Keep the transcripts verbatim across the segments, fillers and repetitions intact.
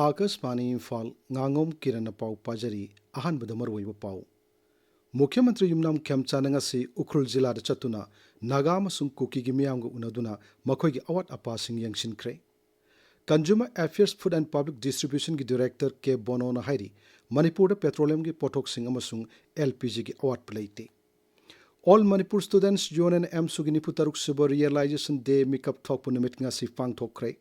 ꯑꯥꯀꯥꯁꯕꯥꯅꯤ ꯏꯝꯐꯥꯜ, ꯉꯥꯉꯣꯝ ꯀꯤꯔꯟꯅ ꯄꯥꯎ ꯄꯥꯖꯔꯤ꯫ ꯑꯍꯥꯟꯕꯗ ꯃꯔꯨꯑꯣꯏꯕ ꯄꯥꯎ꯫ ꯃꯨꯈ꯭ꯌ ꯃꯟꯇ꯭ꯔꯤ ꯌꯨꯝꯅꯥꯝ ꯈꯦꯝꯆꯥꯟꯅ ꯉꯁꯤ ꯎꯈ꯭ꯔꯨꯜ ꯖꯤꯂꯥꯗ ꯆꯠꯇꯨꯅ ꯅꯥꯒꯥ ꯑꯃꯁꯨꯡ ꯀꯨꯀꯤꯒꯤ ꯃꯤꯌꯥꯝꯒ ꯎꯅꯗꯨꯅ ꯃꯈꯣꯏꯒꯤ ꯑꯋꯥꯠ ꯑꯄꯥꯁꯤꯡ ꯌꯦꯡꯁꯤꯟꯈ꯭ꯔꯦ꯫ Consumer Affairs, Food and Public Distributionꯒꯤ Director ꯀꯦ ꯕꯣꯅꯣꯅ ꯍꯥꯏꯔꯤ, ꯃꯅꯤꯄꯨꯔꯗ petroleumꯒꯤ ꯄꯣꯠꯊꯣꯛꯁꯤꯡ ꯑꯃꯁꯨꯡ LPGꯒꯤ ꯑꯋꯥꯠꯄ ꯂꯩꯇꯦ꯫ All Manipur Students Union, ꯑꯦꯝꯁꯨꯒꯤ ꯅꯤꯐꯨ ꯇꯔꯨꯛ ꯁꯨꯕ Realization Day ꯃꯤꯀꯞ ꯊꯣꯛꯄ ꯅꯨꯃꯤꯠ ꯉꯁꯤ ꯄꯥꯡꯊꯣꯛꯈ꯭ꯔꯦ꯫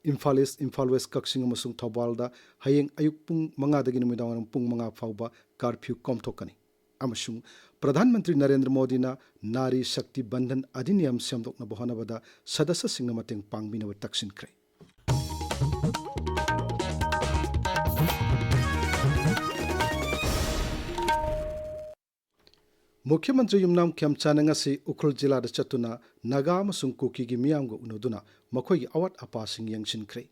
ꯏꯝꯐꯥꯜ ꯏꯁ, ꯏꯝꯐꯥꯜ ꯋꯦꯁ, ꯀꯛꯆꯤꯡ ꯑꯃꯁꯨꯡ ꯊꯧꯕꯥꯜꯗ ꯍꯌꯦꯡ ꯑꯌꯨꯛ ꯄꯨꯡ ꯃꯉꯥꯗꯒꯤ ꯅꯨꯃꯤꯗꯥꯡꯋꯥꯏꯔꯝ ꯄꯨꯡ ꯃꯉꯥ ꯐꯥꯎꯕ curfew ꯀꯣꯝꯊꯣꯛꯀꯅꯤ꯫ ꯑꯃꯁꯨꯡ ꯄ꯭ꯔꯙꯥꯟ ꯃꯟꯇ꯭ꯔꯤ ꯅꯔꯦꯟꯗ꯭ꯔ ꯃꯣꯗꯤꯅ ꯅꯥꯔꯤ ꯁꯛꯇꯤ ꯕꯟꯙꯟ ꯑꯙꯤꯅꯤꯌꯝ ꯁꯦꯝꯗꯣꯛꯅꯕ ꯍꯣꯠꯅꯕꯗ ꯁꯗꯁ꯭ꯌꯁꯤꯡꯅ ꯃꯇꯦꯡ ꯄꯥꯡꯕꯤꯅꯕ ꯇꯛꯁꯤꯟꯈ꯭ꯔꯦ꯫ ꯃꯨꯈ꯭ꯌ ꯃꯟꯇ꯭ꯔꯤ ꯌꯨꯝꯅꯥꯝ ꯈꯦꯝꯆꯥꯟꯅ ꯉꯁꯤ ꯎꯈ꯭ꯔꯨꯜ ꯖꯤꯂꯥꯗ ꯆꯠꯇꯨꯅ ꯅꯥꯒꯥ ꯑꯃꯁꯨꯡ ꯀꯨꯀꯤꯒꯤ ꯃꯤꯌꯥꯝꯒ ꯎꯅꯗꯨꯅ ꯃꯈꯣꯏꯒꯤ ꯑꯋꯥꯠ ꯑꯄꯥꯁꯤꯡ ꯌꯦꯡꯁꯤꯟꯈ꯭ꯔꯦ꯫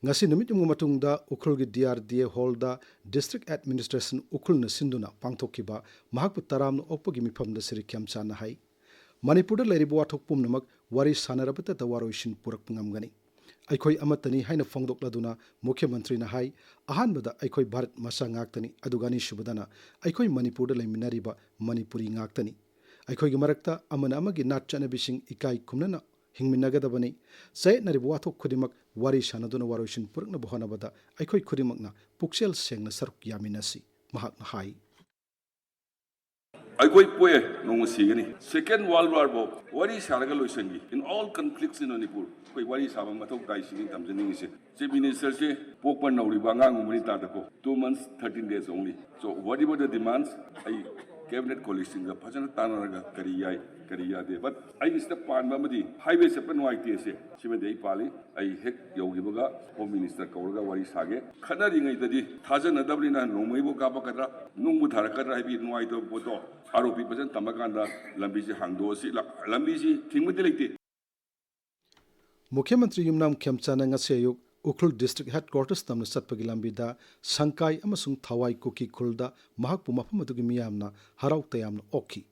ꯉꯁꯤ ꯅꯨꯃꯤꯠ ꯌꯨꯡꯕ ꯃꯇꯨꯡꯗ ꯎꯈ꯭ꯔꯨꯜꯒꯤ DRDA hallꯗ District Administration ꯎꯈ꯭ꯔꯨꯜꯅ ꯁꯤꯟꯗꯨꯅ ꯄꯥꯡꯊꯣꯛꯈꯤꯕ ꯃꯍꯥꯛꯄꯨ ꯇꯔꯥꯝꯅ ꯑꯣꯛꯄꯒꯤ ꯃꯤꯐꯝꯗ ꯁ꯭ꯔꯤ ꯈꯦꯝꯆꯥꯟꯅ ꯍꯥꯏ, ꯃꯅꯤꯄꯨꯔꯗ ꯂꯩꯔꯤꯕ ꯋꯥꯊꯣꯛ ꯄꯨꯝꯅꯃꯛ ꯋꯥꯔꯤ ꯁꯥꯟꯅꯔꯕꯇꯗ ꯋꯥꯔꯣꯏꯁꯤꯟ ꯄꯨꯔꯛꯄ ꯉꯝꯒꯅꯤ꯫ ꯑꯩꯈꯣꯏ ꯑꯃꯠꯇꯅꯤ ꯍꯥꯏꯅ ꯐꯣꯡꯗꯣꯛꯂꯗꯨꯅ ꯃꯨꯈ꯭ꯌ ꯃꯟꯇ꯭ꯔꯤꯅ ꯍꯥꯏ, ꯑꯍꯥꯟꯕꯗ ꯑꯩꯈꯣꯏ ꯚꯥꯔꯠ ꯃꯆꯥ ꯉꯥꯛꯇꯅꯤ, ꯑꯗꯨꯒ ꯑꯅꯤꯁꯨꯕꯗꯅ ꯑꯩꯈꯣꯏ ꯃꯅꯤꯄꯨꯔꯗ ꯂꯩꯃꯤꯟꯅꯔꯤꯕ ꯃꯅꯤꯄꯨꯔꯤ ꯉꯥꯛꯇꯅꯤ꯫ ꯑꯩꯈꯣꯏꯒꯤ ꯃꯔꯛꯇ ꯑꯃꯅ ꯑꯃꯒꯤ ꯅꯥꯠ ꯆꯠꯅꯕꯤꯁꯤꯡ ꯏꯀꯥꯏ ꯈꯨꯝꯅꯅ ꯍꯤꯡꯃꯤꯟꯅꯒꯗꯕꯅꯤ꯫ ꯆꯌꯦꯠꯅꯔꯤꯕ ꯋꯥꯊꯣꯛ ꯈꯨꯗꯤꯡꯃꯛ ꯋꯥꯔꯤ ꯁꯥꯟꯅꯗꯨꯅ ꯋꯥꯔꯣꯏꯁꯤꯟ ꯄꯨꯔꯛꯅꯕ ꯍꯣꯠꯅꯕꯗ ꯑꯩꯈꯣꯏ ꯈꯨꯗꯤꯡꯃꯛꯅ ꯄꯨꯛꯆꯦꯜ ꯁꯦꯡꯅ ꯁꯔꯨꯛ ꯌꯥꯃꯤꯟꯅꯁꯤ, ꯃꯍꯥꯛꯅ ꯍꯥꯏ꯫ ꯑꯩꯈꯣꯏ ꯄꯣꯛꯑꯦ, ꯅꯣꯡꯃ ꯁꯤꯒꯅꯤ꯫ Second World War ꯐꯥꯎ ꯋꯥꯔꯤ ꯁꯥꯔꯒ ꯂꯣꯏꯁꯤꯟꯈꯤ꯫ In all conflicts in Manipur, ꯑꯩꯈꯣꯏ ꯋꯥꯔꯤ ꯁꯥꯕ ꯃꯊꯧ ꯇꯥꯏ, ꯁꯤꯅꯤ ꯊꯝꯖꯅꯤꯡꯉꯤꯁꯦ꯫ Chief Ministerꯁꯦ ꯄꯣꯛꯄ ꯅꯧꯔꯤꯕ ꯑꯉꯥꯡ ꯑꯃꯅꯤ ꯇꯥꯗꯀꯣ, two months, thirteen days only. So whatever the demands, ꯑꯩ cabinet colleagueꯁꯤꯡꯒ ꯐꯖꯅ ꯇꯥꯟꯅꯔꯒ ꯀꯔꯤ ꯌꯥꯏ, ꯀꯔꯤ ꯌꯥꯗꯦ꯫ But ꯑꯩꯒꯤ ꯁꯤꯗ ꯄꯥꯟꯕ ꯑꯃꯗꯤ highway ꯆꯠꯄ ꯅꯨꯡꯉꯥꯏꯇꯦ ꯑꯁꯦ, ꯁꯤꯃꯗꯤ ꯑꯩ ꯄꯥꯜꯂꯤ꯫ ꯑꯩ ꯍꯦꯛ ꯌꯧꯈꯤꯕꯒ Home Minister ꯀꯧꯔꯒ ꯋꯥꯔꯤ ꯁꯥꯒꯦ꯫ ꯈꯠꯅꯔꯤꯉꯩꯗꯗꯤ ꯊꯥꯖꯅꯗꯕꯅꯤꯅ ꯅꯣꯡꯃꯩꯕꯨ ꯀꯥꯞꯄꯛꯀꯗ꯭ꯔꯥ, ꯅꯨꯡꯕꯨ ꯊꯥꯔꯛꯀꯗ꯭ꯔꯥ ꯍꯥꯏꯕꯒꯤ ꯅꯨꯡꯉꯥꯏꯇꯕ ꯄꯣꯠꯇꯣ, ꯑꯥꯔ ꯑꯣ ꯄꯤ ꯐꯖꯅ ꯇꯝꯃꯀꯥꯟꯗ ꯂꯝꯕꯤꯁꯦ ꯍꯥꯡꯗꯣꯛꯑꯁꯤ꯫ ꯂ-, ꯂꯝꯕꯤꯁꯤ ꯊꯤꯡꯕꯗꯤ ꯂꯩꯇꯦ꯫ ꯃꯨꯈ꯭ꯌ ꯃꯟꯇ꯭ꯔꯤ ꯌꯨꯝꯅꯥꯝ ꯈꯦꯝꯆꯥꯟꯅ ꯉꯁꯤ ꯑꯌꯨꯛ ꯎꯈ꯭ꯔꯨꯜ District Headquarters ꯇꯝꯅ ꯆꯠꯄꯒꯤ ꯂꯝꯕꯤꯗ ꯁꯪꯀꯥꯏ ꯑꯃꯁꯨꯡ ꯊꯋꯥꯏ ꯀꯨꯀꯤ ꯈꯨꯜꯗ ꯃꯍꯥꯛꯄꯨ ꯃꯐꯝ ꯑꯗꯨꯒꯤ ꯃꯤꯌꯥꯝꯅ ꯍꯔꯥꯎ ꯇꯌꯥꯝꯅ ꯑꯣꯛꯈꯤ꯫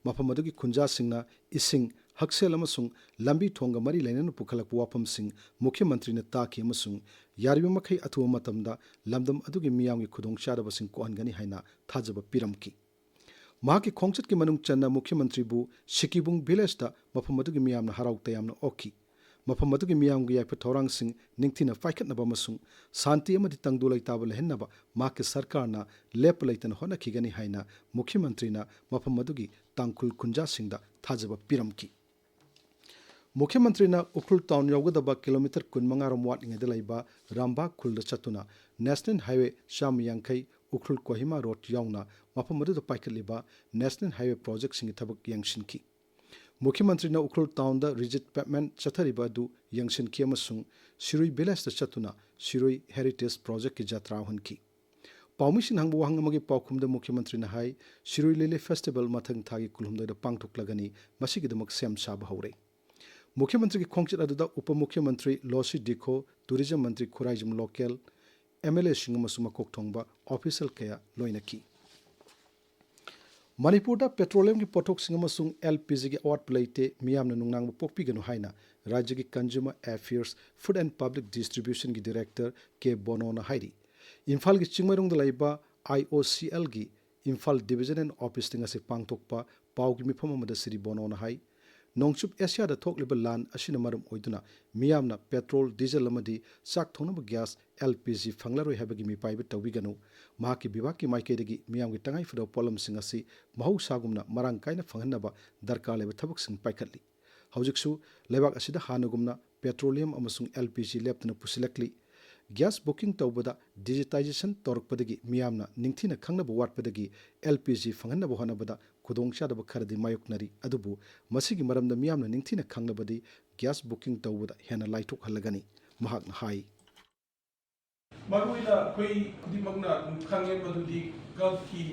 ꯃꯐꯝ ꯑꯗꯨꯒꯤ ꯈꯨꯟꯖꯥꯁꯤꯡꯅ ꯏꯁꯤꯡ, ꯍꯛꯁꯦꯜ ꯑꯃꯁꯨꯡ ꯂꯝꯕꯤ ꯊꯣꯡꯒ ꯃꯔꯤ ꯂꯩꯅꯅ ꯄꯨꯈꯠꯂꯛꯄ ꯋꯥꯐꯝꯁꯤꯡ ꯃꯨꯈ꯭ꯌ ꯃꯟꯇ꯭ꯔꯤꯅ ꯇꯥꯈꯤ ꯑꯃꯁꯨꯡ ꯌꯥꯔꯤꯕ ꯃꯈꯩ ꯑꯊꯨꯕ ꯃꯇꯝꯗ ꯂꯝꯗꯝ ꯑꯗꯨꯒꯤ ꯃꯤꯌꯥꯝꯒꯤ ꯈꯨꯗꯣꯡꯆꯥꯗꯕꯁꯤꯡ ꯀꯣꯛꯍꯟꯒꯅꯤ ꯍꯥꯏꯅ ꯊꯥꯖꯕ ꯄꯤꯔꯝꯈꯤ꯫ ꯃꯍꯥꯛꯀꯤ ꯈꯣꯡꯆꯠꯀꯤ ꯃꯅꯨꯡ ꯆꯟꯅ ꯃꯨꯈ꯭ꯌ ꯃꯟꯇ꯭ꯔꯤꯕꯨ ꯁꯤꯀꯤꯕꯨꯡ ꯚꯤꯂꯦꯖꯇ ꯃꯐꯝ ꯑꯗꯨꯒꯤ ꯃꯤꯌꯥꯝꯅ ꯍꯔꯥꯎ ꯇꯌꯥꯝꯅ ꯑꯣꯛꯈꯤ꯫ ꯃꯐꯝ ꯑꯗꯨꯒꯤ ꯃꯤꯌꯥꯝꯒꯤ ꯌꯥꯏꯐ ꯊꯧꯔꯥꯡꯁꯤꯡ ꯅꯤꯡꯊꯤꯅ ꯄꯥꯏꯈꯠꯅꯕ ꯑꯃꯁꯨꯡ ꯁꯥꯟꯇꯤ ꯑꯃꯗꯤ ꯇꯪꯗꯨ ꯂꯩꯇꯥꯕ ꯂꯩꯍꯟꯅꯕ ꯃꯍꯥꯛꯀꯤ ꯁꯔꯀꯥꯔꯅ ꯂꯦꯞꯄ ꯂꯩꯇꯅ ꯍꯣꯠꯅꯈꯤꯒꯅꯤ ꯍꯥꯏꯅ ꯃꯨꯈ꯭ꯌ ꯃꯟꯇ꯭ꯔꯤꯅ ꯃꯐꯝ ꯑꯗꯨꯒꯤ ꯇꯥꯡꯈꯨꯜ ꯈꯨꯟꯖꯥꯁꯤꯡꯗ ꯊꯥꯖꯕ ꯄꯤꯔꯝꯈꯤ꯫ ꯃꯨꯈ꯭ꯌ ꯃꯟꯇ꯭ꯔꯤꯅ ꯎꯈ꯭ꯔꯨꯜ ꯇꯥꯎꯟ ꯌꯧꯒꯗꯕ ꯀꯤꯂꯣꯃꯤꯇꯔ ꯀꯨꯟꯃꯉꯥ ꯔꯣꯝ ꯋꯥꯠꯂꯤꯉꯩꯗ ꯂꯩꯕ ꯔꯥꯝꯕꯥ ꯈꯨꯜꯗ ꯆꯠꯇꯨꯅ ꯅꯦꯁꯅꯦꯜ ꯍꯥꯏꯋꯦ ꯆꯥꯝꯃ ꯌꯥꯡꯈꯩ ꯎꯈ꯭ꯔꯨꯜ ꯀꯣꯍꯤꯃꯥ ꯔꯣꯗ ꯌꯥꯎꯅ ꯃꯐꯝ ꯑꯗꯨꯗ ꯄꯥꯏꯈꯠꯂꯤꯕ ꯅꯦꯁꯅꯦꯜ ꯍꯥꯏꯋꯦ ꯄ꯭ꯔꯣꯖꯦꯛꯁꯤꯡꯒꯤ ꯊꯕꯛ ꯌꯦꯡꯁꯤꯟꯈꯤ꯫ ꯃꯨꯈ꯭ꯌ ꯃꯟꯇ꯭ꯔꯤꯅ ꯎꯈ꯭ꯔꯨꯜ ꯇꯥꯎꯟꯗ ꯔꯤꯖꯤꯠ ꯄꯦꯚꯃꯦꯟꯠ ꯆꯠꯊꯔꯤꯕ ꯑꯗꯨ ꯌꯦꯡꯁꯤꯟꯈꯤ ꯑꯃꯁꯨꯡ ꯁꯤꯔꯨꯏ ꯚꯤꯂꯦꯖꯇ ꯆꯠꯇꯨꯅ ꯁꯤꯔꯨꯏ ꯍꯦꯔꯤꯇꯦꯖ ꯄ꯭ꯔꯣꯖꯦꯛꯀꯤ ꯖꯇ꯭ꯔꯥ ꯎꯍꯟꯈꯤ꯫ ꯄꯥꯎꯃꯤꯁꯤꯡꯅ ꯍꯪꯕ ꯋꯥꯍꯪ ꯑꯃꯒꯤ ꯄꯥꯎꯈꯨꯝꯗ ꯃꯨꯈ꯭ꯌ ꯃꯟꯇ꯭ꯔꯤꯅ ꯍꯥꯏ, ꯁꯤꯔꯨꯏ ꯂꯤꯂꯤ ꯐꯦꯁꯇꯤꯚꯦꯜ ꯃꯊꯪ ꯊꯥꯒꯤ ꯀꯨꯟꯍꯨꯝꯗꯣꯏꯗ ꯄꯥꯡꯊꯣꯛꯂꯒꯅꯤ, ꯃꯁꯤꯒꯤꯗꯃꯛ ꯁꯦꯝ ꯁꯥꯕ ꯍꯧꯔꯦ꯫ ꯃꯨꯈ꯭ꯌ ꯃꯟꯇ꯭ꯔꯤꯒꯤ ꯈꯣꯡꯆꯠ ꯑꯗꯨꯗ ꯎꯄ ꯃꯨꯈ꯭ꯌ ꯃꯟꯇ꯭ꯔꯤ ꯂꯣꯁꯤ ꯗꯤꯈꯣ, ꯇꯨꯔꯤꯖꯝ ꯃꯟꯇ꯭ꯔꯤ ꯈꯨꯔꯥꯏꯖꯝ ꯂꯣꯀꯦꯜ, ꯑꯦꯝ ꯑꯦꯜ ꯑꯦꯁꯤꯡ ꯑꯃꯁꯨꯡ ꯃꯀꯣꯛ ꯊꯣꯡꯕ ꯑꯣꯐꯤꯁꯤꯌꯦꯜ ꯀꯌꯥ ꯂꯣꯏꯅꯈꯤ꯫ ꯃꯅꯤꯄꯨꯔꯗ ꯄꯦꯇ꯭ꯔꯣꯂꯤꯌꯝꯒꯤ ꯄꯣꯠꯊꯣꯛꯁꯤꯡ ꯑꯃꯁꯨꯡ ꯑꯦꯜ ꯄꯤ ꯖꯤꯒꯤ ꯑꯋꯥꯠꯄ ꯂꯩꯇꯦ, ꯃꯤꯌꯥꯝꯅ ꯅꯨꯡꯅꯥꯡꯕ ꯄꯣꯛꯄꯤꯒꯅꯨ ꯍꯥꯏꯅ ꯔꯥꯖ꯭ꯌꯒꯤ Consumer Affairs, Food and Public Distributionꯒꯤ ꯗꯤꯔꯦꯛꯇꯔ ꯀꯦ ꯕꯣꯅꯣꯅ ꯍꯥꯏꯔꯤ꯫ ꯏꯝꯐꯥꯜꯒꯤ ꯆꯤꯡꯃꯩꯔꯣꯡꯗ ꯂꯩꯕ ꯑꯥꯏ ꯑꯣ ꯁꯤ ꯑꯦꯜꯒꯤ ꯏꯝꯐꯥꯜ ꯗꯤꯕꯤꯖꯅꯦꯜ ꯑꯣꯐꯤꯁꯇ ꯉꯁꯤ ꯄꯥꯡꯊꯣꯛꯄ ꯄꯥꯎꯒꯤ ꯃꯤꯐꯝ ꯑꯃꯗ ꯁ꯭ꯔꯤ ꯕꯣꯅꯣꯅ ꯍꯥꯏ, ꯅꯣꯡꯆꯨꯞ ꯑꯦꯁꯤꯌꯥꯗ ꯊꯣꯛꯂꯤꯕ ꯂꯥꯟ ꯑꯁꯤꯅ ꯃꯔꯝ ꯑꯣꯏꯗꯨꯅ ꯃꯤꯌꯥꯝꯅ ꯄꯦꯇ꯭ꯔꯣꯜ, ꯗꯤꯖꯜ ꯑꯃꯗꯤ ꯆꯥꯛ ꯊꯣꯡꯅꯕ ꯒ꯭ꯌꯥꯁ, ꯑꯦꯜ ꯄꯤ ꯖꯤ ꯐꯪꯂꯔꯣꯏ ꯍꯥꯏꯕꯒꯤ ꯃꯤꯄꯥꯏꯕ ꯇꯧꯕꯤꯒꯅꯨ꯫ ꯃꯍꯥꯛꯀꯤ ꯕꯤꯚꯥꯒꯀꯤ ꯃꯥꯏꯀꯩꯗꯒꯤ ꯃꯤꯌꯥꯝꯒꯤ ꯇꯉꯥꯏꯐꯗꯕ ꯄꯣꯠꯂꯝꯁꯤꯡ ꯑꯁꯤ ꯃꯍꯧꯁꯥꯒꯨꯝꯅ ꯃꯔꯥꯡ ꯀꯥꯏꯅ ꯐꯪꯍꯟꯅꯕ ꯗꯔꯀꯥꯔ ꯂꯩꯕ ꯊꯕꯛꯁꯤꯡ ꯄꯥꯏꯈꯠꯂꯤ꯫ ꯍꯧꯖꯤꯛꯁꯨ ꯂꯩꯕꯥꯛ ꯑꯁꯤꯗ ꯍꯥꯟꯅꯒꯨꯝꯅ ꯄꯦꯇ꯭ꯔꯣꯂꯤꯌꯝ ꯑꯃꯁꯨꯡ ꯑꯦꯜ ꯄꯤ ꯖꯤ ꯂꯦꯞꯇꯅ ꯄꯨꯁꯤꯜꯂꯛꯂꯤ꯫ ꯒ꯭ꯌꯥꯁ ꯕꯨꯀꯤꯡ ꯇꯧꯕꯗ ꯗꯤꯖꯤꯇꯥꯏꯖꯦꯁꯟ ꯇꯧꯔꯛꯄꯗꯒꯤ ꯃꯤꯌꯥꯝꯅ ꯅꯤꯡꯊꯤꯅ ꯈꯪꯅꯕ ꯋꯥꯠꯄꯗꯒꯤ ꯑꯦꯜ ꯄꯤ ꯖꯤ ꯐꯪꯍꯟꯅꯕ ꯍꯣꯠꯅꯕꯗ ꯈꯨꯗꯣꯡꯆꯥꯗꯕ ꯈꯔꯗꯤ ꯃꯥꯌꯣꯛꯅꯔꯤ꯫ ꯑꯗꯨꯕꯨ ꯃꯁꯤꯒꯤ ꯃꯔꯝꯗ ꯃꯤꯌꯥꯝꯅ ꯅꯤꯡꯊꯤꯅ ꯈꯪꯂꯕꯗꯤ ꯒ꯭ꯌꯥꯁ ꯕꯨꯀꯤꯡ ꯇꯧꯕꯗ ꯍꯦꯟꯅ ꯂꯥꯏꯊꯣꯛꯍꯜꯂꯒꯅꯤ, ꯃꯍꯥꯛꯅ ꯍꯥꯏ꯫ ꯃꯔꯨꯑꯣꯏꯅ ꯑꯩꯈꯣꯏ ꯈꯨꯗꯤꯡꯃꯛꯅ ꯑꯗꯨꯝ ꯈꯪꯉꯦ, ꯃꯗꯨꯗꯤ ꯒꯜꯐꯀꯤ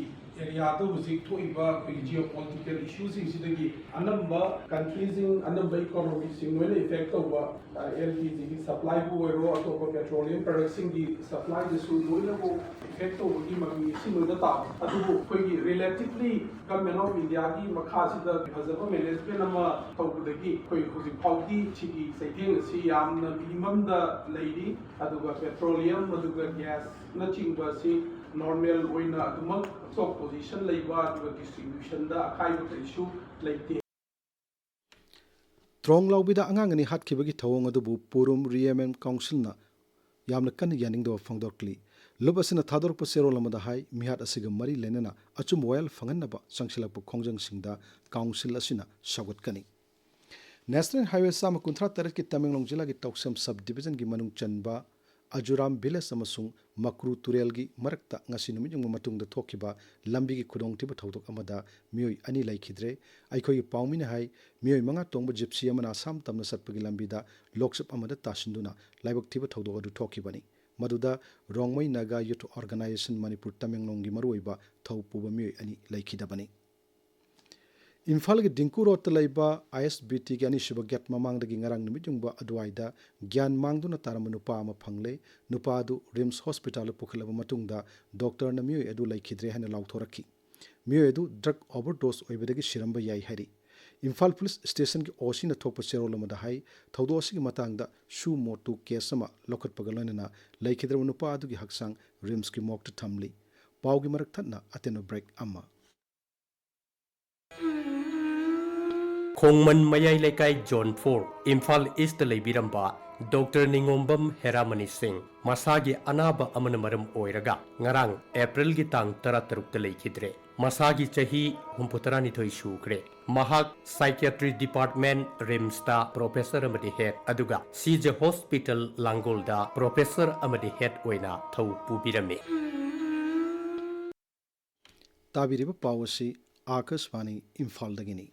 ꯑꯦꯔꯤꯌꯥꯗ ꯍꯧꯖꯤꯛ ꯊꯣꯛꯏꯕ ꯑꯩꯈꯣꯏꯒꯤ ꯖꯤꯑꯣ ꯄꯣꯂꯤꯇꯤꯀꯦꯜ ꯏꯁꯨꯁꯤꯡꯁꯤꯗꯒꯤ ꯑꯅꯝꯕ ꯀꯟꯇ꯭ꯔꯤꯁꯤꯡ, ꯑꯅꯝꯕ ꯏꯀꯣꯅꯣꯃꯤꯁꯤꯡ ꯂꯣꯏꯅ ꯏꯐꯦꯛ ꯇꯧꯕ, ꯑꯦꯜ ꯄꯤ ꯖꯤꯒꯤ ꯁꯄ꯭ꯂꯥꯏꯕꯨ ꯑꯣꯏꯔꯣ, ꯑꯇꯣꯞꯄ ꯄꯦꯇ꯭ꯔꯣꯂꯤꯌꯝ ꯄ꯭ꯔꯗꯛꯁꯤꯡꯒꯤ ꯁꯄ꯭ꯂꯥꯏꯗꯁꯨ ꯂꯣꯏꯅꯕꯨ ꯏꯐꯦꯛ ꯇꯧꯕꯒꯤ ꯃꯃꯤ ꯑꯁꯤ ꯂꯣꯏꯅ ꯇꯥꯕ꯫ ꯑꯗꯨꯕꯨ ꯑꯩꯈꯣꯏꯒꯤ ꯔꯤꯂꯦꯇꯤꯚꯂꯤ ꯒꯚꯔꯟꯃꯦꯟ ꯑꯣꯐ ꯏꯟꯗꯤꯌꯥꯒꯤ ꯃꯈꯥꯁꯤꯗ ꯐꯖꯕ ꯃꯦꯅꯦꯖꯃꯦꯟ ꯑꯃ ꯇꯧꯕꯗꯒꯤ ꯑꯩꯈꯣꯏ ꯍꯧꯖꯤꯛ ꯐꯥꯎꯗꯤ ꯁꯤꯒꯤ ꯆꯩꯊꯦꯡ ꯑꯁꯤ ꯌꯥꯝꯅ ꯃꯤꯅꯤꯃꯝꯗ ꯂꯩꯔꯤ꯫ ꯑꯗꯨꯒ ꯄꯦꯇ꯭ꯔꯣꯂꯤꯌꯝ ꯑꯗꯨꯒ ꯒ꯭ꯌꯥꯁꯅꯆꯤꯡꯕ ꯑꯁꯤ ꯅꯣꯔꯃꯦꯜ ꯑꯣꯏꯅ ꯑꯗꯨꯃꯛ ꯁꯣꯛ ꯄꯣꯖꯤꯁꯟ ꯂꯩꯕ ꯑꯗꯨꯒ ꯗꯤꯁꯇ꯭ꯔꯤꯕ꯭ꯌꯨꯁꯟꯗ ꯑꯀꯥꯏꯕ ꯀꯔꯤꯁꯨ ꯂꯩꯇꯦ꯫ ꯇ꯭ꯔꯣꯡ ꯂꯥꯎꯕꯤꯗ ꯑꯉꯥꯡ ꯑꯅꯤ ꯍꯥꯠꯈꯤꯕꯒꯤ ꯊꯧꯑꯣꯡ ꯑꯗꯨꯕꯨ ꯄꯨꯔꯨꯝ ꯔꯤꯑꯦꯃꯦꯟ ꯀꯥꯎꯟꯁꯤꯜꯅ ꯌꯥꯝꯅ ꯀꯟꯅ ꯌꯥꯅꯤꯡꯗꯕ ꯐꯣꯡꯗꯣꯛꯂꯤ꯫ ꯂꯨꯞ ꯑꯁꯤꯅ ꯊꯥꯗꯣꯔꯛꯄ ꯆꯦꯔꯣꯜ ꯑꯃꯗ ꯍꯥꯏ, ꯃꯤꯍꯥꯠ ꯑꯁꯤꯒ ꯃꯔꯤ ꯂꯩꯅꯅ ꯑꯆꯨꯝꯕ ꯋꯥꯌꯦꯜ ꯐꯪꯍꯟꯅꯕ ꯆꯪꯁꯤꯜꯂꯛꯄ ꯈꯣꯡꯖꯪꯁꯤꯡꯗ ꯀꯥꯎꯟꯁꯤꯜ ꯑꯁꯤꯅ ꯁꯧꯒꯠꯀꯅꯤ꯫ ꯅꯦꯁꯅꯦꯜ ꯍꯥꯏꯋꯦ ꯆꯥꯝꯃ ꯀꯨꯟꯊ꯭ꯔꯥ ꯇꯔꯦꯠꯀꯤ ꯇꯃꯦꯡꯂꯣꯡ ꯖꯤꯂꯥꯒꯤ ꯇꯧꯁꯦꯝ ꯁꯕ ꯗꯤꯕꯤꯖꯟꯒꯤ ꯃꯅꯨꯡ ꯆꯟꯕ ꯑꯖꯨꯔꯥꯝ ꯚꯤꯂꯦꯖ ꯑꯃꯁꯨꯡ ꯃꯀ꯭ꯔꯨ ꯇꯨꯔꯦꯜꯒꯤ ꯃꯔꯛꯇ ꯉꯁꯤ ꯅꯨꯃꯤꯠ ꯌꯨꯡꯕ ꯃꯇꯨꯡꯗ ꯊꯣꯛꯈꯤꯕ ꯂꯝꯕꯤꯒꯤ ꯈꯨꯗꯣꯡꯊꯤꯕ ꯊꯧꯗꯣꯛ ꯑꯃꯗ ꯃꯤꯑꯣꯏ ꯑꯅꯤ ꯂꯩꯈꯤꯗ꯭ꯔꯦ꯫ ꯑꯩꯈꯣꯏꯒꯤ ꯄꯥꯎꯃꯤꯅ ꯍꯥꯏ, ꯃꯤꯑꯣꯏ ꯃꯉꯥ ꯇꯣꯡꯕ ꯖꯤꯞꯁꯤ ꯑꯃꯅ ꯑꯁꯥꯝ ꯇꯝꯅ ꯆꯠꯄꯒꯤ ꯂꯝꯕꯤꯗ ꯂꯣꯛꯆꯞ ꯑꯃꯗ ꯇꯥꯁꯤꯟꯗꯨꯅ ꯂꯥꯏꯕꯛ ꯊꯤꯕ ꯊꯧꯗꯣꯛ ꯑꯗꯨ ꯊꯣꯛꯈꯤꯕꯅꯤ꯫ ꯃꯗꯨꯗ ꯔꯣꯡꯃꯩ ꯅꯥꯒꯥ ꯌꯨꯊ ꯑꯣꯔꯒꯅꯥꯏꯖꯦꯁꯟ ꯃꯅꯤꯄꯨꯔ ꯇꯃꯦꯡꯂꯣꯡꯒꯤ ꯃꯔꯨꯑꯣꯏꯕ ꯊꯧ ꯄꯨꯕ ꯃꯤꯑꯣꯏ ꯑꯅꯤ ꯂꯩꯈꯤꯗꯕꯅꯤ꯫ ꯏꯝꯐꯥꯜꯒꯤ ꯗꯤꯡꯀꯨ ꯔꯣꯗꯇ ꯂꯩꯕ ꯑꯥꯏ ꯑꯦꯁ ꯕꯤ ꯇꯤꯒꯤ ꯑꯅꯤꯁꯨꯕ ꯒꯦꯠ ꯃꯃꯥꯡꯗꯒꯤ ꯉꯔꯥꯡ ꯅꯨꯃꯤꯠ ꯌꯨꯡꯕ ꯑꯗꯨꯋꯥꯏꯗ ꯒ꯭ꯌꯥꯟ ꯃꯥꯡꯗꯨꯅ ꯇꯥꯔꯝꯕ ꯅꯨꯄꯥ ꯑꯃ ꯐꯪꯂꯦ꯫ ꯅꯨꯄꯥ ꯑꯗꯨ ꯔꯤꯝꯁ ꯍꯣꯁꯄꯤꯇꯥꯜꯗ ꯄꯨꯈꯠꯂꯕ ꯃꯇꯨꯡꯗ ꯗꯣꯛꯇꯔꯅ ꯃꯤꯑꯣꯏ ꯑꯗꯨ ꯂꯩꯈꯤꯗ꯭ꯔꯦ ꯍꯥꯏꯅ ꯂꯥꯎꯊꯣꯔꯛꯈꯤ꯫ ꯃꯤꯑꯣꯏ ꯑꯗꯨ ꯗ꯭ꯔꯒ ꯑꯣꯚꯔꯗꯣꯁ ꯑꯣꯏꯕꯗꯒꯤ ꯁꯤꯔꯝꯕ ꯌꯥꯏ ꯍꯥꯏꯔꯤ꯫ ꯏꯝꯐꯥꯜ ꯄꯨꯂꯤꯁ ꯁ꯭ꯇꯦꯁꯟꯒꯤ ꯑꯣ ꯁꯤꯅ ꯊꯣꯛꯄ ꯆꯦꯔꯣꯜ ꯑꯃꯗ ꯍꯥꯏ, ꯊꯧꯗꯣꯛ ꯑꯁꯤꯒꯤ ꯃꯇꯥꯡꯗ ꯁꯨ ꯃꯣꯇꯨ ꯀꯦꯁ ꯑꯃ ꯂꯧꯈꯠꯄꯒ ꯂꯣꯏꯅꯅ ꯂꯩꯈꯤꯗ꯭ꯔꯕ ꯅꯨꯄꯥ ꯑꯗꯨꯒꯤ ꯍꯛꯆꯥꯡ ꯔꯤꯝꯁꯀꯤ ꯃꯣꯔꯒꯇ ꯊꯝꯂꯤ꯫ ꯄꯥꯎꯒꯤ ꯃꯔꯛ ꯊꯠꯅ ꯑꯇꯦꯟꯕ ꯕ꯭ꯔꯦꯛ ꯑꯃ꯫ ꯈꯣꯡꯃꯟ ꯃꯌꯥꯏ ꯂꯩꯀꯥꯏ ꯖꯣꯟ ꯐꯣꯔ, ꯏꯝꯐꯥꯜ ꯏꯁꯇ ꯂꯩꯕꯤꯔꯝꯕ ꯗꯣꯛꯇꯔ ꯅꯤꯉꯣꯝꯕꯝ ꯍꯦꯔꯥꯃꯅꯤ ꯁꯤꯡ ꯃꯁꯥꯒꯤ ꯑꯅꯥꯕ ꯑꯃꯅ ꯃꯔꯝ ꯑꯣꯏꯔꯒ ꯉꯔꯥꯡ ꯑꯦꯄ꯭ꯔꯤꯜꯒꯤ ꯇꯥꯡ ꯇꯔꯥꯇꯔꯨꯛꯇ ꯂꯩꯈꯤꯗ꯭ꯔꯦ꯫ ꯃꯁꯥꯒꯤ ꯆꯍꯤ ꯍꯨꯝꯐꯨꯇꯔꯥꯅꯤꯊꯣꯏ ꯁꯨꯈ꯭ꯔꯦ꯫ ꯃꯍꯥꯛ ꯁꯥꯏꯀꯤꯌꯥꯇ꯭ꯔꯤ ꯗꯤꯄꯥꯔꯠꯃꯦꯟ, ꯔꯤꯝꯁꯇ ꯄ꯭ꯔꯣꯐꯦꯁꯔ ꯑꯃꯗꯤ ꯍꯦꯗ, ꯑꯗꯨꯒ ꯁꯤ ꯖꯦ ꯍꯣꯁꯄꯤꯇꯥꯜ, ꯂꯥꯡꯒꯣꯜꯗ ꯄ꯭ꯔꯣꯐꯦꯁꯔ ꯑꯃꯗꯤ ꯍꯦꯗ ꯑꯣꯏꯅ ꯊꯧ ꯄꯨꯕꯤꯔꯝꯃꯤ꯫ ꯇꯥꯕꯤꯔꯤꯕ ꯄꯥꯎ ꯑꯁꯤ ꯑꯥꯀꯥꯁꯕꯥꯅꯤ ꯏꯝꯐꯥꯜꯗꯒꯤꯅꯤ꯫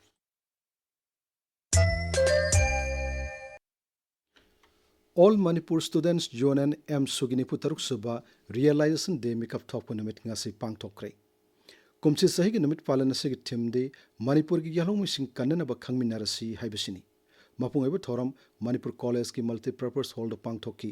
All Manipur Students Union, ꯑꯦꯝꯁꯨꯒꯤ ꯅꯤꯐꯨ ꯇꯔꯨꯛ ꯁꯨꯕ Realization Day ꯃꯤꯀꯞ ꯊꯣꯛꯄ ꯅꯨꯃꯤꯠ ꯉꯁꯤ ꯄꯥꯡꯊꯣꯛꯈ꯭ꯔꯦ꯫ ꯀꯨꯝꯁꯤ ꯆꯍꯤꯒꯤ ꯅꯨꯃꯤꯠ ꯄꯥꯂꯟ ꯑꯁꯤꯒꯤ ꯊꯤꯝꯗꯤ ꯃꯅꯤꯄꯨꯔꯒꯤ ꯌꯥꯜꯍꯧꯃꯤꯁꯤꯡ ꯀꯟꯅꯅꯕ ꯈꯪꯃꯤꯟꯅꯔꯁꯤ ꯍꯥꯏꯕꯁꯤꯅꯤ꯫ ꯃꯄꯨꯡ ꯑꯣꯏꯕ ꯊꯧꯔꯝ ꯃꯅꯤꯄꯨꯔ ꯀꯣꯂꯦꯖꯀꯤ ꯃꯜꯇꯤꯄꯔꯄꯁ ꯍꯣꯜꯗ ꯄꯥꯡꯊꯣꯛꯈꯤ꯫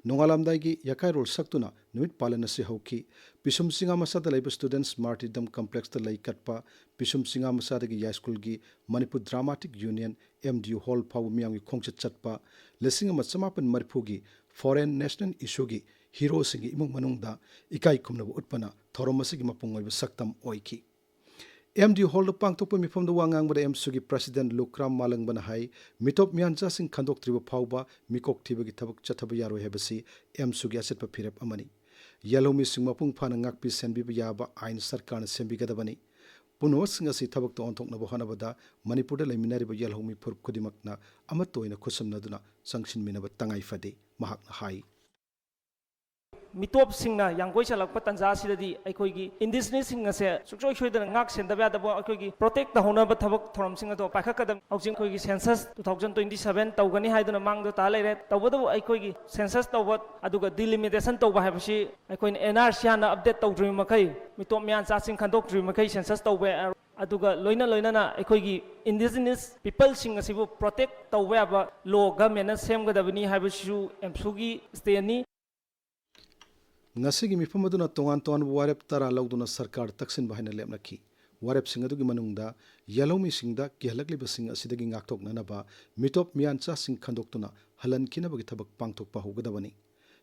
ꯅꯣꯡꯉꯥꯜꯂꯝꯗꯥꯏꯒꯤ ꯌꯥꯀꯥꯏꯔꯣꯜ ꯁꯛꯇꯨꯅ ꯅꯨꯃꯤꯠ ꯄꯥꯂꯟ ꯑꯁꯤ ꯍꯧꯈꯤ꯫ ꯄꯤꯁꯨꯝ ꯆꯤꯡꯉꯥ ꯃꯆꯥꯗ ꯂꯩꯕ ꯁ꯭ꯇꯨꯗꯦꯟꯠꯁ ꯃꯥꯔꯇꯤꯔꯗꯝ ꯀꯝꯄ꯭ꯂꯦꯛꯁꯇ ꯂꯩ ꯀꯠꯄ, ꯄꯤꯁꯨꯝ ꯆꯤꯡꯉꯥ ꯃꯆꯥꯗꯒꯤ ꯌꯥꯏꯁ꯭ꯀꯨꯜꯒꯤ Manipur dramatic union, M D U hall ꯐꯥꯎꯕ ꯃꯤꯌꯥꯝꯒꯤ ꯈꯣꯡꯆꯠ ꯆꯠꯄ, ꯂꯤꯁꯤꯡ ꯑꯃ ꯆꯃꯥꯄꯟ ꯃꯔꯤꯐꯨꯒꯤ ꯐꯣꯔꯦꯟ ꯅꯦꯁꯅꯦꯜ ꯏꯁꯨꯒꯤ ꯍꯤꯔꯣꯁꯤꯡꯒꯤ ꯏꯃꯨꯡ ꯃꯅꯨꯡꯗ ꯏꯀꯥꯏ ꯈꯨꯝꯅꯕ ꯎꯠꯄꯅ ꯊꯧꯔꯝ ꯑꯁꯤꯒꯤ ꯃꯄꯨꯡ ꯑꯣꯏꯕ ꯁꯛꯇꯝ ꯑꯣꯏꯈꯤ꯫ ꯑꯦꯝ ꯗꯤ ꯍꯣꯜꯗ ꯄꯥꯡꯊꯣꯛꯄ ꯃꯤꯐꯝꯗ ꯋꯥ ꯉꯥꯡꯕꯗ ꯑꯦꯝꯁꯨꯒꯤ ꯄ꯭ꯔꯁꯤꯗꯦꯟꯠ ꯂꯨꯈ꯭ꯔꯥꯝ ꯃꯥꯂꯪꯕꯅ ꯍꯥꯏ, ꯃꯤꯇꯣꯞ ꯃꯤꯌꯥꯟꯆꯥꯁꯤꯡ ꯈꯟꯗꯣꯛꯇ꯭ꯔꯤꯕ ꯐꯥꯎꯕ ꯃꯤꯀꯣꯛ ꯊꯤꯕꯒꯤ ꯊꯕꯛ ꯆꯠꯊꯕ ꯌꯥꯔꯣꯏ ꯍꯥꯏꯕꯁꯤ ꯑꯦꯝꯁꯨꯒꯤ ꯑꯆꯦꯠꯄ ꯐꯤꯔꯦꯞ ꯑꯃꯅꯤ꯫ ꯌꯥꯜꯍꯧꯃꯤꯁꯤꯡ ꯃꯄꯨꯡ ꯐꯥꯅ ꯉꯥꯛꯄꯤ ꯁꯦꯟꯕꯤꯕ ꯌꯥꯕ ꯑꯥꯏꯟ ꯁꯔꯀꯥꯔꯅ ꯁꯦꯝꯕꯤꯒꯗꯕꯅꯤ꯫ ꯄꯨꯝꯅꯃꯛꯁꯤꯡ ꯑꯁꯤ ꯊꯕꯛꯇ ꯑꯣꯟꯊꯣꯛꯅꯕ ꯍꯣꯠꯅꯕꯗ ꯃꯅꯤꯄꯨꯔꯗ ꯂꯩꯃꯤꯟꯅꯔꯤꯕ ꯌꯥꯜꯍꯧꯃꯤ ꯐꯨꯔꯨꯞ ꯈꯨꯗꯤꯡꯃꯛꯅ ꯑꯃꯠꯇ ꯑꯣꯏꯅ ꯈꯨꯠꯁꯝꯅꯗꯨꯅ ꯆꯪꯁꯤꯟꯃꯤꯟꯅꯕ ꯇꯉꯥꯏ ꯐꯗꯦ, ꯃꯍꯥꯛꯅ ꯍꯥꯏ꯫ ꯃꯤꯇꯣꯞꯁꯤꯡꯅ ꯌꯥꯡꯒꯣꯏ ꯆꯜꯂꯛꯄ ꯇꯥꯟꯖꯥ ꯑꯁꯤꯗꯗꯤ ꯑꯩꯈꯣꯏꯒꯤ ꯏꯟꯗꯤꯖꯤꯅꯁꯁꯤꯡ ꯑꯁꯦ ꯁꯨꯡꯁꯣꯏ ꯁꯣꯏꯗꯅ ꯉꯥꯛ ꯁꯦꯟꯗꯕ ꯌꯥꯗꯕ, ꯑꯩꯈꯣꯏꯒꯤ ꯄ꯭ꯔꯣꯇꯦꯛ ꯇꯧꯍꯧꯅꯕ ꯊꯕꯛ ꯊꯧꯔꯝꯁꯤꯡ ꯑꯗꯣ ꯄꯥꯏꯈꯠꯀꯗꯕꯅꯤ꯫ ꯍꯧꯖꯤꯛ ꯑꯩꯈꯣꯏꯒꯤ census two thousand twenty seven ꯇꯧꯒꯅꯤ ꯍꯥꯏꯗꯨꯅ ꯃꯥꯡꯗ ꯇꯥ ꯂꯩꯔꯦ꯫ ꯇꯧꯕꯇꯕꯨ ꯑꯩꯈꯣꯏꯒꯤ ꯁꯦꯟꯁꯁ ꯇꯧꯕ ꯑꯗꯨꯒ ꯗꯤꯂꯤꯃꯤꯇꯦꯁꯟ ꯇꯧꯕ ꯍꯥꯏꯕꯁꯤ ꯑꯩꯈꯣꯏꯅ ꯑꯦꯟ ꯑꯥꯔ ꯁꯤ ꯍꯥꯟꯅ ꯑꯞꯗꯦꯠ ꯇꯧꯗ꯭ꯔꯤꯕ ꯃꯈꯩ, ꯃꯤꯇꯣꯞ ꯃꯤꯌꯥꯟꯆꯥꯁꯤꯡ ꯈꯟꯗꯣꯛꯇ꯭ꯔꯤꯕ ꯃꯈꯩ ꯁꯦꯟꯁꯁ ꯇꯧꯕ ꯌꯥꯔꯣꯏ꯫ ꯑꯗꯨꯒ ꯂꯣꯏꯅ ꯂꯣꯏꯅꯅ ꯑꯩꯈꯣꯏꯒꯤ ꯏꯟꯗꯤꯖꯤꯅꯁ ꯄꯤꯄꯜꯁꯤꯡ ꯑꯁꯤꯕꯨ ꯄ꯭ꯔꯣꯇꯦꯛ ꯇꯧꯕ ꯌꯥꯕ ꯂꯣ ꯒꯚꯔꯟꯃꯦꯟꯅ ꯁꯦꯝꯒꯗꯕꯅꯤ ꯍꯥꯏꯕꯁꯤꯁꯨ ꯑꯦꯝꯁꯨꯒꯤ ꯁ꯭ꯇꯦꯟꯅꯤ꯫ ꯉꯁꯤꯒꯤ ꯃꯤꯐꯝ ꯑꯗꯨꯅ ꯇꯣꯉꯥꯟ ꯇꯣꯉꯥꯟꯕ ꯋꯥꯔꯦꯞ ꯇꯔꯥ ꯂꯧꯗꯨꯅ ꯁꯔꯀꯥꯔ ꯇꯛꯁꯤꯟꯕ ꯍꯥꯏꯅ ꯂꯦꯞꯅꯈꯤ꯫ ꯋꯥꯔꯦꯞꯁꯤꯡ ꯑꯗꯨꯒꯤ ꯃꯅꯨꯡꯗ ꯌꯥꯜꯍꯧꯃꯤꯁꯤꯡꯗ ꯀꯤꯍꯜꯂꯛꯂꯤꯕꯁꯤꯡ ꯑꯁꯤꯗꯒꯤ ꯉꯥꯛꯊꯣꯛꯅꯅꯕ ꯃꯤꯇꯣꯞ ꯃꯤꯌꯥꯟꯆꯥꯁꯤꯡ ꯈꯟꯗꯣꯛꯇꯨꯅ ꯍꯜꯍꯟꯈꯤꯅꯕꯒꯤ ꯊꯕꯛ ꯄꯥꯡꯊꯣꯛꯄ ꯍꯧꯒꯗꯕꯅꯤ꯫